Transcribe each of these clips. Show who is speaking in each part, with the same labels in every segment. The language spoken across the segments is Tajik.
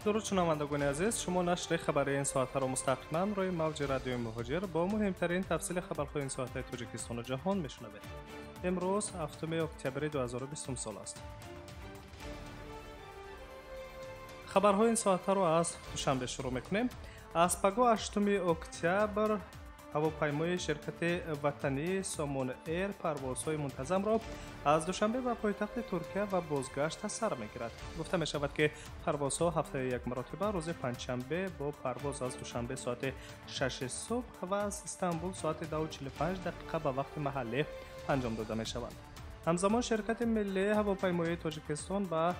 Speaker 1: Дуруд, шунавандагони азиз, шумо нашри хабарии ин соатаро мустақиман рӯи мавҷи радиои Муҳоҷир бо муҳимтарин тафсили хабарҳои ин соатаи Тоҷикистону ҷаҳон мешунавед. Имрӯз 7 октябри 2020 сол аст. Хабарҳои ин соатаро аз Душанбе шурӯъ мекунем. Аз пагоҳ 8 октябр ҳавопаймои ширкати ватании Сомон Эйр парвозҳои мунтазамро аз Душанбе ба пойтахти Туркия ва бозгашт сар мегирад. Гуфта мешавад, ки парвозҳо ҳафтаи як маротиба рӯзи панҷшанбе бо парвоз аз Душанбе соати 6 субҳ ва аз Истанбул соати 2:45 дақиқа ба вақти маҳаллӣ анҷом дода мешаванд. Ҳамзамон ширкати миллии ҳавопаймоии Тоҷикистон ба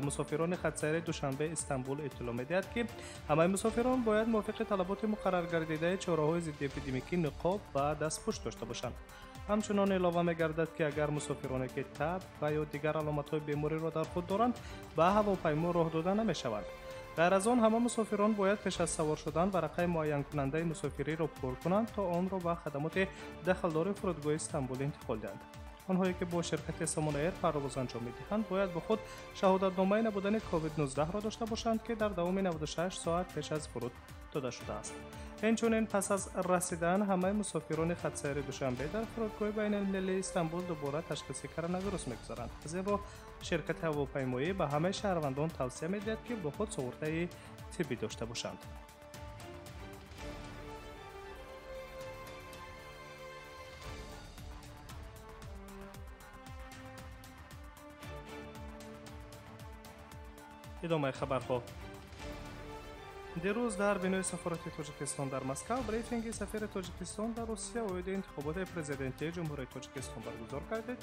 Speaker 1: мусофирони хатсайри Душанбе Истанбул иттилоъ медиҳад, ки ҳамаи мусофирон бояд мувофиқи талаботи муқарраргардидаи чораҳои зиддиэпидемикӣ ниқоб ва дастпӯш дошта бошанд. Ҳамчунон илова мегардад, ки агар мусофироне ки таб ва ё дигар аломатҳои бемориро дар худ доранд, ба ҳавопаймо роҳ дода намешаванд. Ғайр аз он, ҳама мусофирон бояд пеш аз савор шудан варақаи муайянкунандаи мусофириро пур кунанд, то онро ба хадамоти дахлдори фурудгоҳи Истанбул интиқол диҳанд. Онҳое ки бо ширкати Сомон Эйр парвоз анҷом медиҳанд, бояд бо худ шаҳодатномаи набудани COVID-19-ро дошта бошанд, ки дар давоми 96 соат пеш аз фуруд дода шудааст. Инчунин пас аз расидан ҳамаи мусофирони хатсайри Душанбе дар фурудгоҳи байналмилалии Истанбул дубора ташхиси коронавирус мегузаранд. Аз ин рӯ ширкати ҳавопаймоӣ ба ҳамаи шаҳрвандон тавсия медиҳад, ки бо худ суғуртаи тиббӣ дошта бошанд. Идомаи хабарҳо. Дирӯз дар бинои сафорати Тоҷикистон дар Москав брифинги сафири Тоҷикистон дар Русия оиди интихоботи президентии Ҷумҳурии Тоҷикистон баргузор гардид.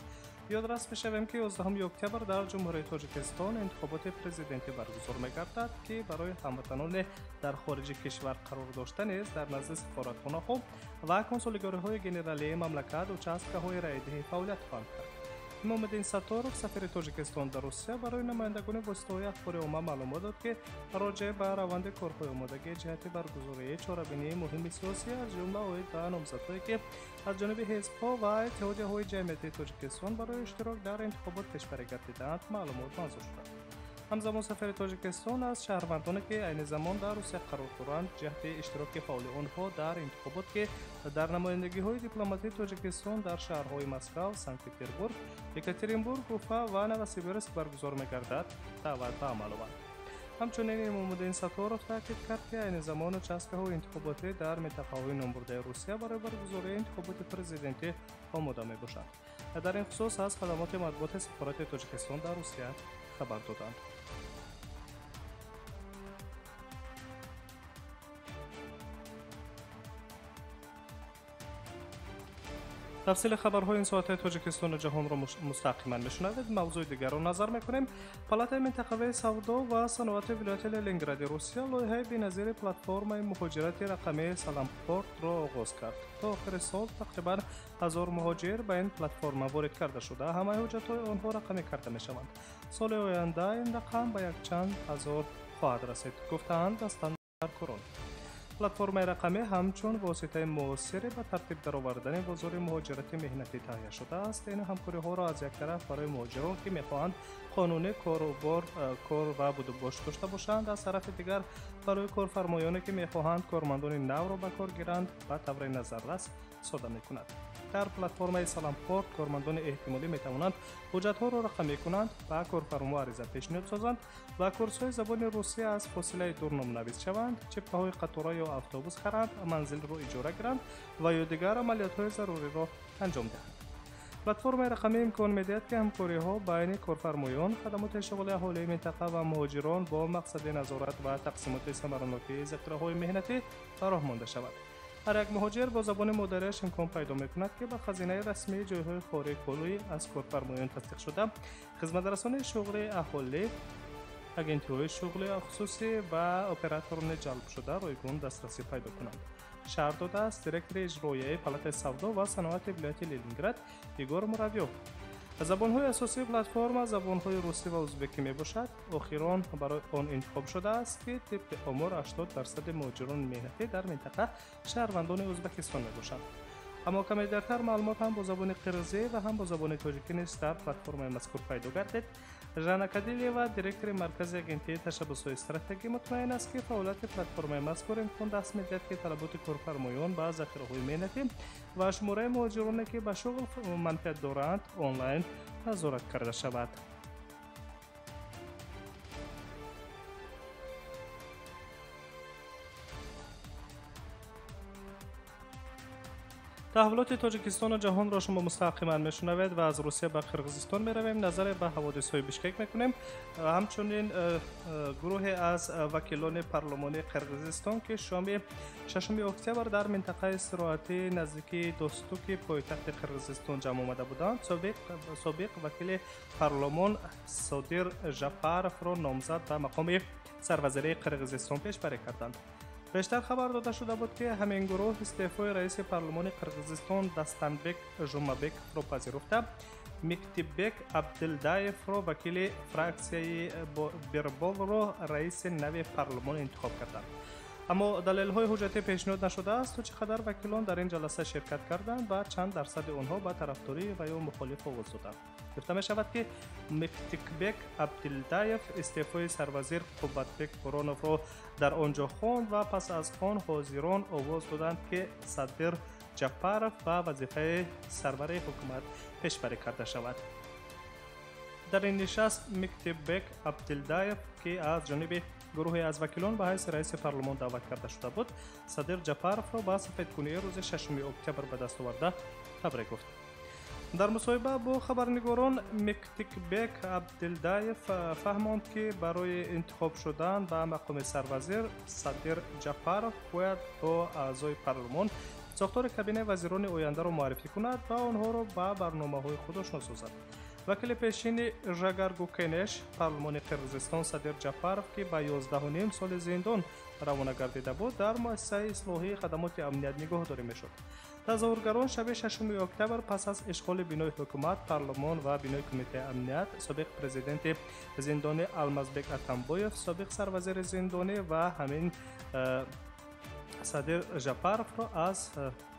Speaker 1: Ёдрас мешавем, ки 11 октябр дар Ҷумҳурии Тоҷикистон интихоботи президентӣ баргузор мегардад, ки барои ҳамватаноне дар хориҷи кишвар қарор дошта низ дар назди сафоратхонаҳо ва консулигариҳои генералии мамлакат участкаҳои раъйдиҳӣ фаъолият хоҳанд кард. Имомиддин Сатторов, сафири Тоҷикистон дар Русия, барои намояндагони воситаҳои ахбори омма маълумот дод, ки роҷеъ ба раванди корҳои омодагӣ ҷиҳати баргузории чорабинии муҳими сиёсӣ, аз ҷумла оид ба номзадҳое ки аз ҷониби ҳизбҳо ва иттиҳодияҳои ҷамъиятии Тоҷикистон барои иштирок дар интихобот пешбарӣ гардидаанд, маълумот манзур шуданд. Ҳамзамон сафири Тоҷикистон аз шаҳрвандоне ки айни замон дар Русия қарор доранд, ҷиҳати иштироки фаъоли онҳо дар интихобот, ки дар намояндагиҳои дипломатии Тоҷикистон дар шаҳрҳои Москав, Санкт-Петербург, Екатеринбург, Уфа ва Новосибирск баргузор мегардад, даъват ба амал овард. Ҳамчунин Имомуддин Сатторов таъкид кард, ки айни замон участкаҳои интихоботӣ дар минтақаҳои номбурдаи Русия барои баргузории интихоботи президентӣ омода мебошанд. Дар ин хусус аз хадамоти матбуоти сафорати Тоҷикистон дар Русия хабар доданд. Тафсили хабарҳои ин соатаи Тоҷикистону ҷаҳонро мустақиман мешунавед. Мавзӯи дигарро назар мекунем. Палатаи минтақавии савдо ва саноати вилояти Ленингради Русия лоиҳаи беназири платформаи муҳоҷирати рақамии Салампортро оғоз кард. То охири сол тақрибан 1000 муҳоҷир ба ин платформа ворид карда шуда, ҳамаи ҳуҷҷатҳои онҳо рақамӣ карда мешаванд. Соли оянда ин рақам ба якчанд ҳазор хоҳад расид, гуфтаанд дастандаркорон. Платформаи рақамӣ ҳамчун воситаи муосире ба тартиб даровардани бозори муҳоҷирати меҳнатӣ таҳия шудааст. Ин ҳамкориҳоро аз як тараф барои муҳоҷирон, ки мехоҳанд қонунӣ кор ва будубош дошта бошанд, аз тарафи дигар барои корфармоёне ки мехоҳанд кормандони навро ба кор гиранд, ба таври назаррас сода мекунад. Дар платформаи Салампорт кормандони эҳтимолӣ метавонанд ҳуҷҷатҳоро рақамӣ кунанд, ба корфармо ариза пешниҳод созанд, ба курсҳои забони русия аз фосилаи дур номнавис шаванд, чипкаҳои қатора ё автобус харанд, манзилро иҷора гиранд ва ё дигар амалиётҳои заруриро анҷом диҳанд. Платформаи рақамӣ имкон медиҳад, ки ҳамкориҳо байни корфармоён, хадамоти шуғли аҳолии минтақа ва муҳоҷирон бо мақсади назорат ва тақсимоти самаранокии захираҳои меҳнатӣ ба роҳ монда шавад. Ҳар як муҳоҷир бо забони модариаш имкон пайдо мекунад, ки ба хазинаи расмии ҷойҳои хории корӣ аз корфармоён тасдиқшуда, хизматрасонии шуғли аҳолӣ, агентиҳои шуғли хусусӣ ва операторони ҷалбшуда ройгон дастрасӣ пайдо кунанд. Шарҳ додааст директори иҷроияи Палатаи савдо ва саноати вилояти Ленинград Игор Муравёв. Забонҳои асосии платформа забонҳои русӣ ва узбекӣ мебошад. Охирон барои он интихоб шудааст, ки тибқи омор 80% муҳоҷирони меҳнатӣ дар минтақа шаҳрвандони Ӯзбекистон мебошанд. Аммо каме дертар маълумот ҳам бо забони қирғизӣ ва ҳам бо забони тоҷикӣ низ дар платформаи мазкур пайдо гардид. Жанна Кадилева, директори Маркази агентии ташаббусҳои стратегӣ, мутмаин аст, ки фаъолияти платформаи мазкур имкон даст медиҳад, ки талаботи корфармоён ба захираҳои меҳнатӣ ва шумораи муҳоҷироне, ки ба шуғл манфиат доранд, онлайн назорат карда шавад. Таҳаввулоти Тоҷикистону ҷаҳонро шумо мустақиман мешунавед ва аз Русия ба Қирғизистон меравем. Назаре ба ҳаводисҳои Бишкек мекунем. Ҳамчунин гурӯҳе аз вакилони парлумони Қирғизистон, ки шоми 6 октябр дар минтақаи истироҳатии наздикии Достуки пойтахти Қирғизистон ҷамъ омада буданд, собиқ вакили парлумон Содир Жапаровро номзад ба мақоми сарвазирии Қирғизистон пешбарӣ карданд. Бештар хабар дода шуда буд, ки ҳамин гурӯҳ истеъфои раиси парлумони Қирғизистон Дастанбек Жумабековро пазируфта, Миктибек Абдилдаевро, вакили фраксияи Бирболро, раиси нави парлумон интихоб карданд. Аммо далелҳои ҳуҷҷатӣ пешниҳод нашудааст, то чӣ қадар вакилон дар ин ҷаласа ширкат карданд ва чанд дарсади онҳо ба тарафдорӣ ва ё мухолиф овоз доданд. Гуфта мешавад, ки Миктикбек Абдилдаев истеъфои сарвазир Қувватбек Бороновро дар он ҷо хонд ва пас аз он ҳозирон овоз доданд, ки Садир Ҷапаров ба вазифаи сарвари ҳукумат пешбарӣ карда шавад. Дар ин нишаст Миктибек Абдилдаев, ки аз ҷониби гурӯҳе аз вакилон ба ҳайси раиси парлумон даъват карда шуда буд, Садир Ҷапаровро ба сафедкунии рӯзи 6 октябр ба даст оварда табрик гуфт. Дар мусоҳиба бо хабарнигорон Миктикбек Абдилдаев фаҳмонд, ки барои интихоб шудан ба мақоми сарвазир Садир Ҷапаров бояд бо аъзои парлумон сохтори кабинаи вазирони ояндаро муаррифӣ кунад ва онҳоро ба барномаҳои худ ошно созад. Вакили пешини Жагаргу Кенеш парлумони Қирғизистон Садир Ҷапаров, ки ба 11,5 соли зиндон равона гардида буд, дар муассисаи ислоҳии хадамоти амният нигоҳдорӣ мешуд. Тазоҳургарон шаби 6 октябр пас аз ишғоли бинои ҳукумат, парлумон ва бинои кумитаи амният, собиқ президенти зиндонӣ Алмазбек Атамбоев, собиқ сарвазири зиндонӣ ва ҳамин Садир Жапаровро аз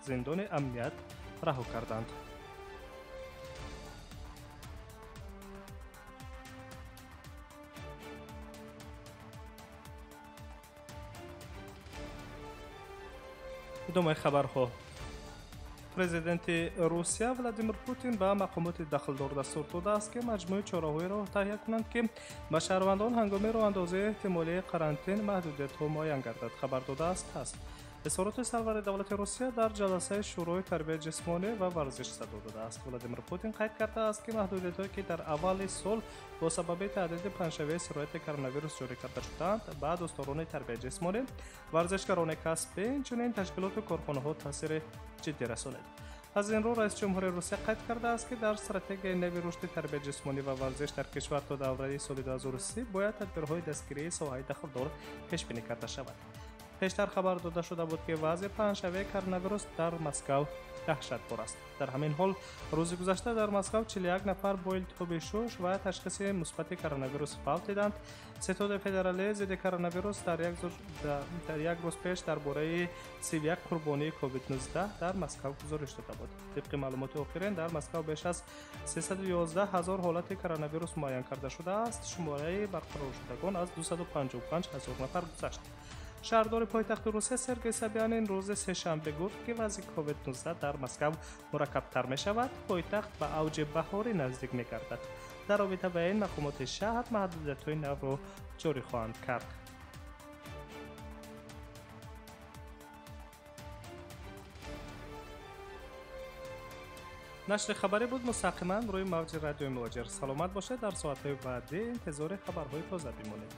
Speaker 1: зиндони амният раҳо карданд. Идомаи хабарҳо. Президенти Русия Владимир Путин ба мақомоти дахлдор дастур додааст, ки маҷмӯи чораҳоеро таҳия кунанд, ки ба шаҳрвандон ҳангоми роҳандозии эҳтимолии карантин маҳдудиятҳо муайян гардад, хабар додааст ТАСС. Изҳороти сарвари давлати Русия дар ҷаласаи Шӯрои тарбияи ҷисмонӣ ва варзиш садо додааст. Владимир Путин қайд кардааст, ки маҳдудиятҳое, ки дар аввали сол бо сабаби таҳдиди паҳншавии сирояти коронавирус ҷорӣ карда шудаанд, ба дӯстдорони тарбияи ҷисмонӣ, варзишгарони касбӣ, инчунин ташкилоту корхонаҳо таъсири ҷиддӣ расонид. Аз ин рӯ раиси ҷумҳури Русия қайд кардааст, ки дар стратегияи нави рушди тарбияи ҷисмонӣ ва варзиш дар кишвар то давраи соли 2030 бояд тадбирҳои дастгирии соҳаи дахлдор пешбинӣ карда шавад. Пештар хабар дода шуда буд, ки вазъи паҳншавии коронавирус дар Москав даҳшатбор аст. Дар ҳамин ҳол рӯзи гузашта дар Москав 41 нафар бо илтиҳоби шуш ва ташхиси мусбати коронавирус фавтиданд. Ситоди федералии зидди коронавирус дар як рӯз пеш дар бораи 31 қурбонии COVID-19 дар Москав гузориш дода буд. Тибқи маълумоти охирин дар Москав беш аз 311 ҳазор ҳолати коронавирус муайян карда шудааст. Шумораи барқароршудагон аз 255 ҳазор нафар гузашт. Шаҳрдори пойтахти Русия Сергей Собянин рӯзи сешанбе гуфт, ки вазъи COVID-19 дар Москав мураккабтар мешавад, пойтахт ба авҷи баҳорӣ наздик мегардад. Дар робита ба ин мақомоти шаҳр маҳдудиятҳои навро ҷорӣ хоҳанд кард. Нашри хабарӣ буд мустақиман рӯи мавҷи радиои Муҳоҷир. Саломат бошед, дар соатҳои баъдӣ интизори хабарҳои тоза бимонед.